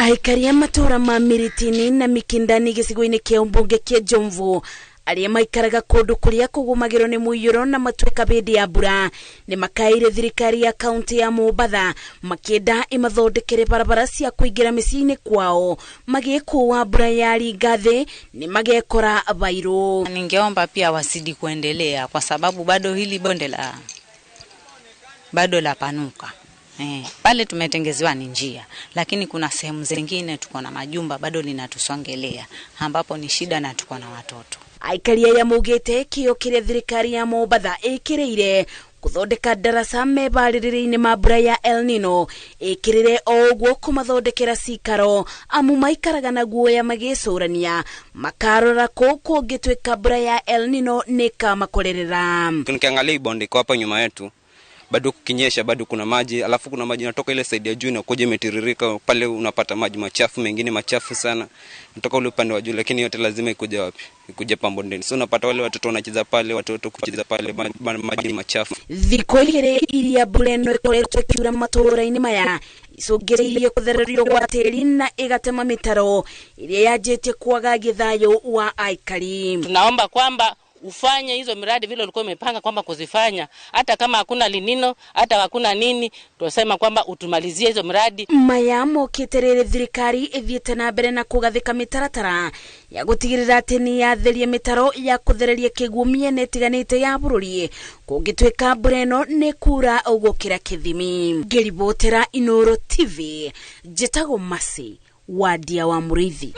Aikari a matũũra ma Miritini na Mikindani gĩcigo-inĩ kĩa ũmbunge kĩa Jomvu arĩa maikaraga kũndũ kũrĩa kũgũmagĩrwo nĩ mũiyũro na matuĩka hĩndĩ ya mbura nĩ makaĩire thirikari ya kaunti ya Mombatha makĩenda ĩmathondekere barabara cia kũingĩra mĩciĩ-inĩ kwao magĩkũa mbura yaringa thĩ nĩ magekora bairũ. Ningeomba pia wazidi kuendelea kwa sababu bado hili bonde la bado la panuka. Pale tumetengezewa ni njia, lakini kuna sehemu zingine tuko na majumba bado linatusongelea ambapo ni shida na tuko na watoto. Aikari aya maugĩte kĩo kĩrĩa thirikari ya Mombatha ĩkĩrĩire gũthondeka ndaraca mebarĩrĩre-inĩ ma mbura ya El Nino ĩkĩrĩre o ũguo kũmathondekera cikaro amu maikaraga na guoya magĩcũrania makarora kũ kũngĩtuĩka mbura ya El Nino nĩkamakorerera. Nikiangalia hii bonde iko hapa nyuma yetu, bado kukinyesha bado kuna maji, alafu kuna maji inatoka ile side ya juu inakuja imetiririka pale, unapata maji machafu mengine machafu sana kutoka ule upande wa juu, lakini yote lazima ikuje wapi? Ikuje hapa bondeni. So unapata wale watoto wanacheza pale, watoto kucheza pale, maji machafu. Thikũ igĩrĩ iria mbura ĩno ĩkoretwo ĩkiura matũũra-inĩ maya icũngĩrĩirie kũthererio gwa tĩri na ĩgatema mĩtaro ĩrĩa yanjĩtie kwagagia thayũ wa aikari. Tunaomba kwamba ufanye hizo miradi vile ulikuwa umepanga kwamba kuzifanya, hata kama hakuna linino, hata hakuna nini, tunasema kwamba utumalizie hizo miradi. Maya mokĩte rĩrĩ thirikari ĩthiĩte na mbere na kũgathĩka mĩtaratara ya gũtigĩrĩra atĩ nĩ yatheria mĩtaro ya kũthereria kĩguũ mĩena ĩtiganĩte ya bũrũri kũngĩtuĩka mbura ĩno nĩ kura gũkĩra kĩthimi. Ngĩribotera Inooro TV, njĩtagwo Mercy Wadia wa Mũrĩithi.